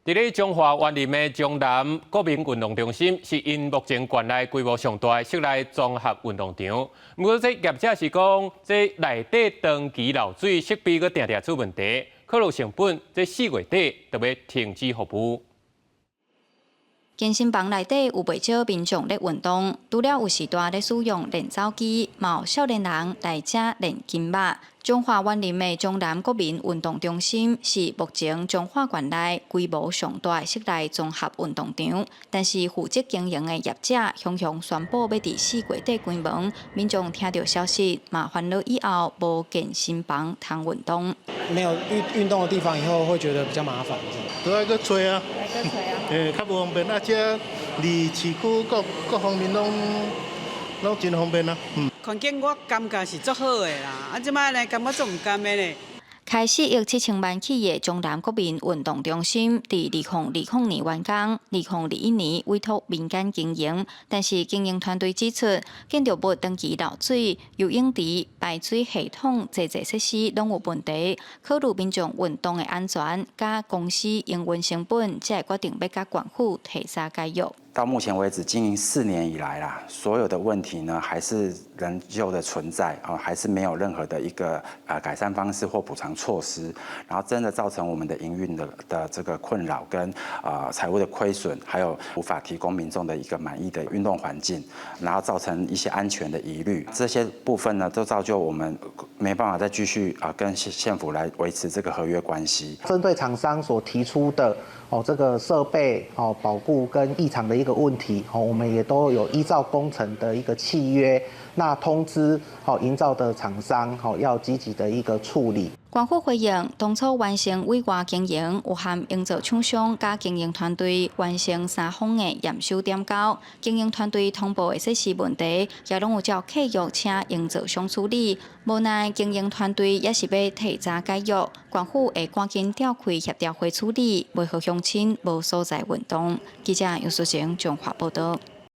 佇咧彰化員林的彰南國民運動中心，是𪜶目前縣內規模上大的室內綜合運動場。毋過，這業者是講，這內底長期漏水，設備閣定定出問題，考慮成本，這4月底就欲停止服務。健身房內底有袂少民眾咧運動，除了有時段咧使用練走機，嘛有少年人來遮練筋肉。彰化員林的彰南國民運動中心是目前彰化縣內規模上大的室內綜合運動場，但是負責經營的業者雄雄宣布欲佇4月底關門，民眾聽著消息嘛煩惱以後無健身房通運動。沒有運運動的地方以後會覺得比較麻煩。都愛閣揣啊，欸，較無方便啊，這離市區各各方面攏攏真方便啊。嗯。環境我感覺是足好的啦，啊，這擺呢感覺足毋甘的呢。開4億7千萬起的彰南國民運動中心，佇2020年完工，2021年委託民間經營，但是經營團隊指出，建築物長期漏水、游泳池、排水系統、濟濟設施攏有問題，考慮民眾運動的安全，佮公司營運成本，才會決定欲佮縣府提早解約。到目前為止，經營4年以來啦，所有的問題呢，還是仍舊的存在啊，還是沒有任何的一個改善方式或補償措施，然後真的造成我們的營運的這個困擾跟財務的虧損，還有無法提供民眾的一個滿意的運動環境，然後造成一些安全的疑慮，這些部分呢，都造就我們沒辦法再繼續啊跟縣府來維持這個合約關係。針對廠商所提出的哦這個設備哦保固跟異常的一個問題，哦，我們也都有依照工程的一個契約，那通知哦營造的廠商，哦要積極的一個處理。縣府回應，當初完成委外經營，有和營造廠商佮經營團隊完成三方的驗收點交，經營團隊通報的設施問題，也攏有照契約請營造商處理。無奈經營團隊猶是欲提早解約，縣府會趕緊召開協調會處理，袂予鄉親無所在運動。記者楊淑晴彰化報導。